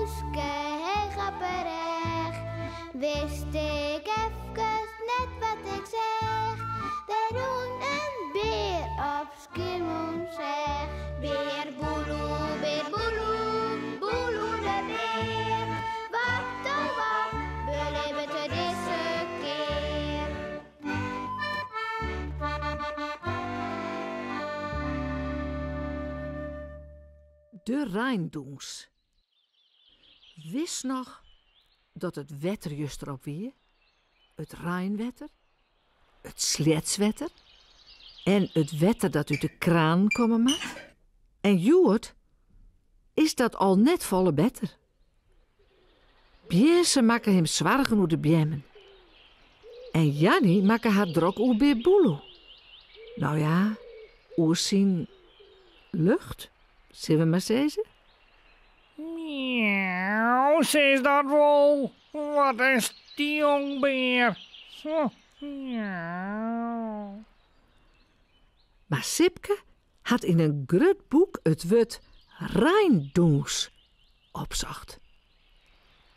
dûnske heech op 'e rêch. Wist ik efkes net wat ik seach, der rûn in bear op Skiermûntseach. Bear Boeloe, bear Boeloe, Boeloe de bear. Wat oh wat belibbet er dizze kear? De reindûns. Wist noch dat it wetter juster op wie? It reinwetter, it sleatswetter en it wetter dat út de kraan komme moat. En hjoed is dat al net folle better. Bjinse makke him soargen oer de beammen. En Janny makke har drok oer Bear Boeloe. No ja, oer syn lucht, sille we mar sizze. Miauw, sis dat wol. Wat in stjonkbear. Miauw. Mar Sipke hat yn in grut boek it wurd reindûns opsocht.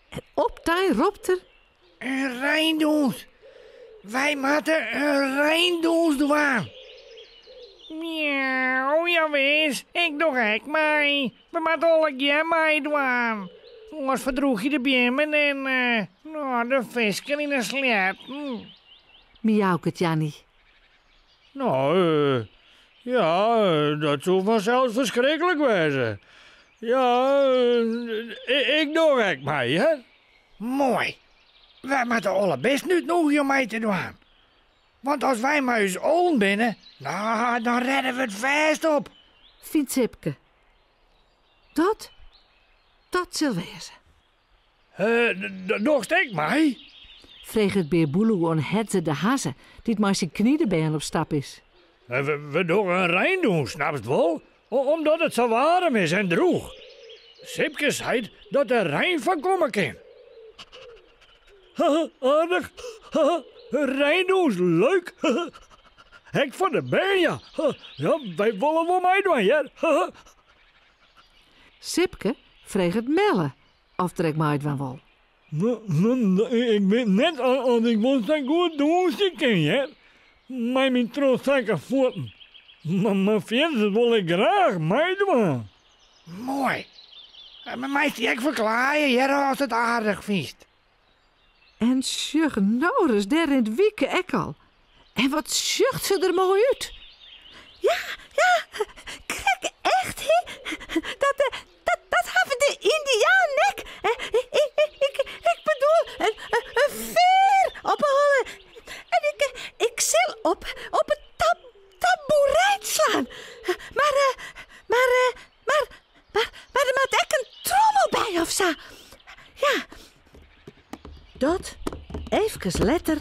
En optein ropt er. In reindûns! Wy moatte in reindûns dwaan! Miauw, jawis, ik doch ek mei. We moatte allegear meidwaan. Oars ferdrûgje de beammen en eh, de fisken yn 'e sleatten. Miauket Janny. No, eh, ja, dat soe fansels ferskriklik wêze. Ja, eh, ik doch ek mei, hè. Moai. Wy moatte alle bisten útnûgje om mei te dwaan. Want as wy mei ús allen binne, no, dan rêde we it fêst op. Fynt Sipke. Dat, dat sil wêze. Dochst ek mei? Freget Bear Boeloe oan Hedze de Hazze, dy't mei syn kninebern op stap is. We dogge in reindûns, snapst wol? Omdat it sa waarm is en drûch. Sipke seit dat der rein fan komme kin. Aardich. Reindûns, leuk. Ek foar de bern, ja. Ja, wy wolle wol meidwaan, hear. Sipke freget Melle oft er ek meidwaan wol. Ik wit net oft ik wol sa goed dûnsje kin, hear. Mei myn trochsakke fuotten. Mar fierders wol ik graach meidwaan. Moai. Meist dy ek ferklaaie, hear, ast it aardich fynst. En sjoch no ris, dêr rint Wieke ek al. En wat sjocht se der moai út. Ja, ja, krekt echt, hè. Dat, eh, dat, dat hawwe de Yndianen ek. Eh, ik, ik, ik bedoel, in, in fear op 'e holle. En ik, ik sil op, op 'e tam, tamboerijn slaan. Mar, eh, mar, eh, mar, mar, mar der moat ek in trommel by of sa. Ja. Dat, efkes letter,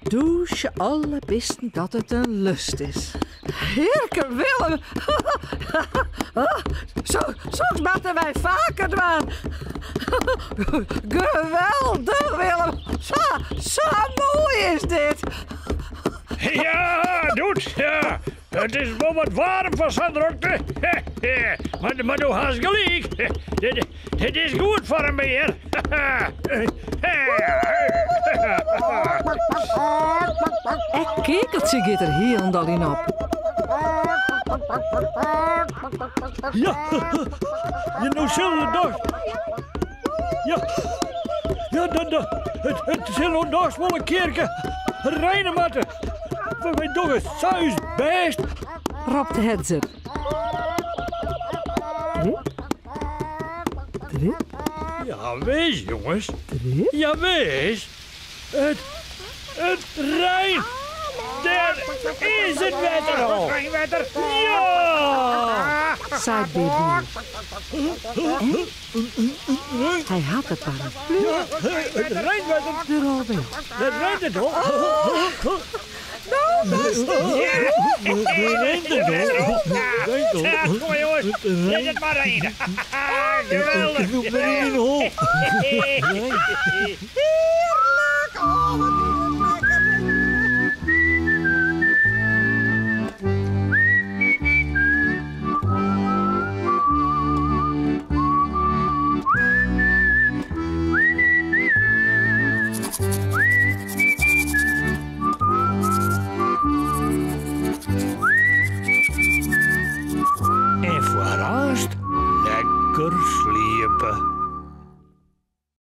dûnsje alle bisten dat it in lust is. Hearke Willem, so, soks moatte wy faker dwaan. Geweldich Willem, sa, sa moai is dit. Ja, doet, ja. It is wol wat waarm foar sa'n drokte. Mar, mar do hast gelyk. Dit, dit is goed foar in bear. Ek Kekeltsje giet der hielendal yn op. Ja, ja no sille we dochs. Ja, ja dat, dat, it, it sil no dochs wol in kearke reine moatte. Wy dogge sa ús bêst. Ropt Hedzer. Trip. Trip. Ja, wis, jonges. Trip. Ja, wis. It, it reint. Dêr is it wetter al. Reinwetter. Ja! Seit Bear Boeloe. En hy hat de paraplu It reinwetter. der al by op. It reint it al. Kom maar jongens, lit it mar reine. Geweldig. Hearlik! Oh, wat is it lekker! Lekker sliepe.